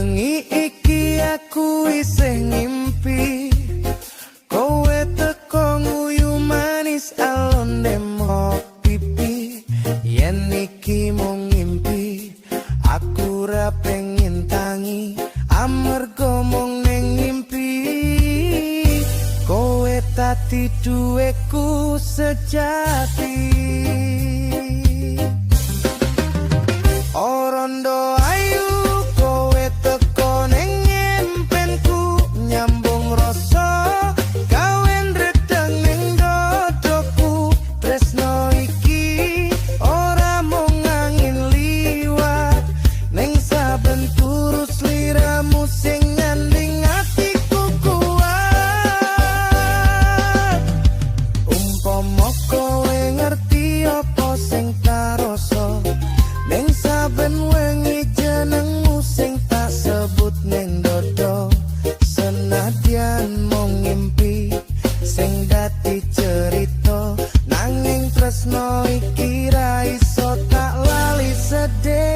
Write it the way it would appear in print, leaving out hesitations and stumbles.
Wengi iki aku isih ngimpi, kowe teko nguyu manis alon demok pipi. Yen iki mung ngimpi, aku ra pengen tangi, amarga mung ning ngimpi. Kowe dadi duweku sejati. Oh rondo ayu, kowe teko ning impenku, nyambung rasa gawe ndredeg ning dodoku. Tresno iki ora mung angin liwat, ning saben turu sliramu sing nyanding atiku kuat. Umpama kowe ngerti apa sing tak rasa, ning saben wengi jenengmu sing tak sebut ning dodo. Senadyan mung ngimpi sing dadi cerita, nanging tresno iki ra iso tak lali sedih.